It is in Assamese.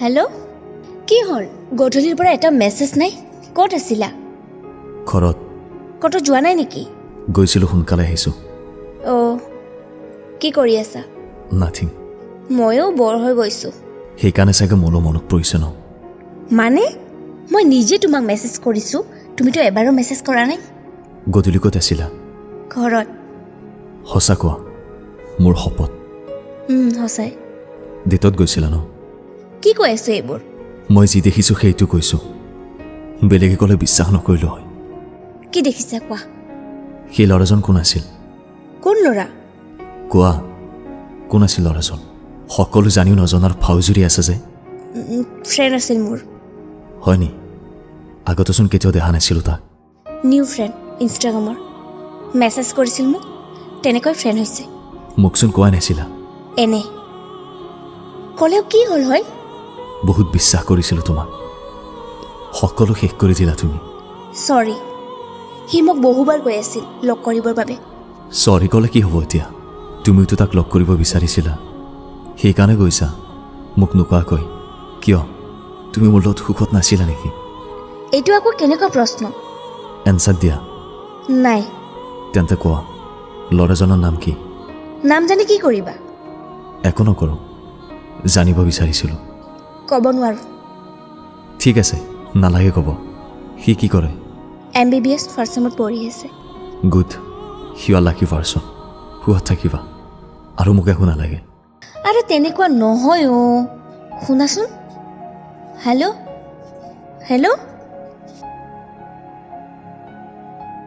হেল্ল', কি হ'ল? গধূলিৰ পৰা এটা মেছেজ নাই, ক'ত আছিলা? ঘৰত। ক'তো যোৱা নাই নেকি? গৈছিলোঁ, সোনকালে আহিছোঁ। অ', কি কৰি আছা? নাথিং। ময়ো বৰ হৈ গৈছোঁ। সেইকাৰণে চাগে মোলৈ মনত পৰিছে ন? মানে মই নিজে তোমাক মেছেজ কৰিছোঁ, তুমিতো এবাৰো মেছেজ কৰা নাই। গধূলি ক'ত আছিলা? ঘৰত। সঁচা কোৱা, মোৰ শপত। সঁচাই। ডেটত গৈছিলা ন? কি কৈ আছো এইবোৰ? মই যি দেখিছোঁ সেইটো কৈছোঁ, বেলেগে ক'লে বিশ্বাস নকৰিলোঁ হয়। কি দেখিছা কোৱা? সেই ল'ৰাজন কোন আছিল? কোন ল'ৰা? কোৱা, কোন আছিল ল'ৰাজন? সকলো জানিও নজনাৰ ফাউজুৰি আছে যে। ফ্ৰেণ্ড আছিল মোৰ। হয় নি? আগতেচোন কেতিয়াও দেখা নাছিলোঁ তাক। নিউ ফ্ৰেণ্ড, ইনষ্টাগ্ৰামৰ। মেছেজ কৰিছিল মোক, তেনেকৈ ফ্ৰেণ্ড হৈছে। মোকচোন কোৱাই নাছিলা। এনে ক'লেও কি হ'ল হয়? বহুত বিশ্বাস কৰিছিলোঁ তোমাক, সকলো শেষ কৰি দিলা তুমি। চৰি, সি মোক বহুবাৰ কৈ আছিল লগ কৰিবৰ বাবে। চৰি ক'লে কি হ'ব এতিয়া? তুমিওতো তাক লগ কৰিব বিচাৰিছিলা, সেইকাৰণে গৈছা মোক নোকোৱাকৈ। কিয়, তুমি মোৰ লগত সুখত নাছিলা নেকি? এইটো আকৌ কেনেকুৱা প্ৰশ্ন? এনচাৰ দিয়া। নাই। তেন্তে কোৱা, ল'ৰাজনৰ নাম কি? নাম জানি কি কৰিবা? একো নকৰোঁ, জানিব বিচাৰিছিলোঁ। ক'ব নোৱাৰোঁ। ঠিক আছে, নালাগে ক'ব। সি কি কৰে? MBBS first চেমত পঢ়ি আছে। গুড, সিও লাকি পাৰ্চন। সুখত থাকিবা, আৰু মোক একো নালাগে। আৰে তেনেকুৱা নহয় অ'। শুনাচোন, হেল্ল' হেল্ল'।